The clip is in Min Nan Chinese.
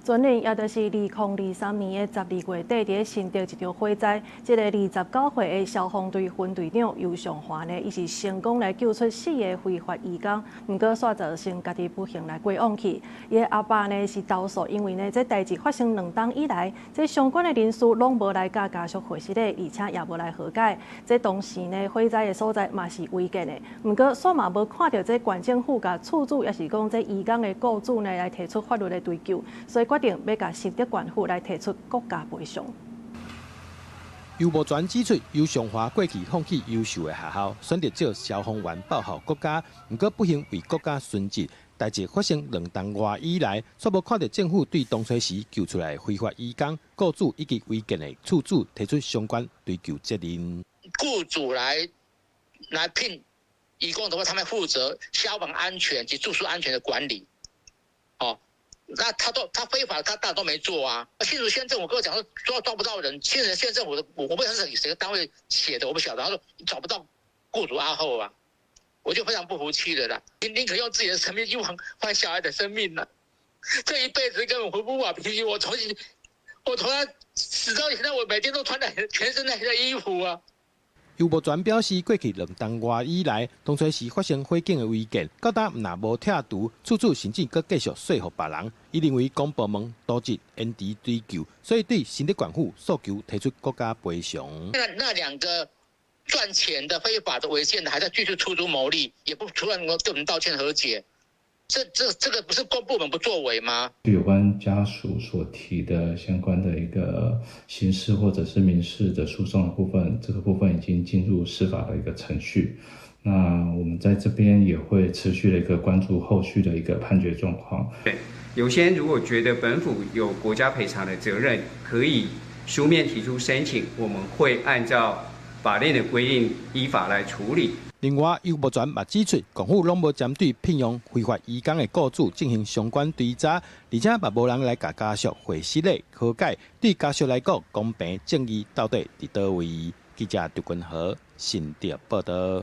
前年，也就是2023年的12月底，佇新竹一場火災，這个29歲的消防隊分隊長游尚華呢，伊是成功來救出四个非法移工，毋過煞造成家己不幸來過往去。伊的阿爸呢是投訴，因為呢這代誌發生2冬以來，這相關的人士攏無來佮家屬回失禮，而且也無來和解。這當時呢火災的所在嘛是違建的，毋過煞嘛無看著這縣政府共厝主，抑是講這移工的雇主呢來提出法律的追究，所以決定欲共新竹縣府來提出國家賠償。游慕全指出，游尚華過去放棄優秀的學校，選擇做消防員報效國家，毋過不幸為國家殉職。代誌發生2冬外以來，煞無看著政府對當初時救出來非法移工、雇主以及違建的厝主提出相關追究責任。雇主來聘移工的話，他們負責消防安全及住宿安全的管理。哦，那他都他非法，他大都沒做啊。新竹縣政府跟我講說抓不到人，新竹縣政府的我不知道是誰個單位寫的，我不曉得。他說找不到雇主阿後啊，我就非常不服氣的啦。你寧可用自己的生命去換換小孩的生命啦，這一輩子根本回不瓦平。我從他死到現在，我每天都穿著全身那些衣服啊。游慕全表示，過去2冬外以來，當初時發生火警的違建，到今毋但無拆除，厝主甚至閣繼續說服別人。伊認為公部門瀆職延遲追究，所以對新竹縣府訴求提出國家賠償。那兩個賺錢的非法的違建的，還在繼續出租牟利，也不出來跟我們道歉和解。這個不是公部門不作為嗎？有關家屬所提的相關的一個刑事或者是民事的訴訟的部分，這個部分已經進入司法的一個程序。那我們在這邊也會持續的一個關注後續的一個判決狀況。對，有些人如果覺得本府有國家賠償的責任，可以書面提出申請，我們會按照法令的規定依法來處理。另外，游慕全嘛指出，政府攏無針對聘用非法移工的雇主進行相關追查，而且嘛無人來共家屬回失禮和解。對家屬來講，公平正義到底佇佗位？記者劉君和新竹報導。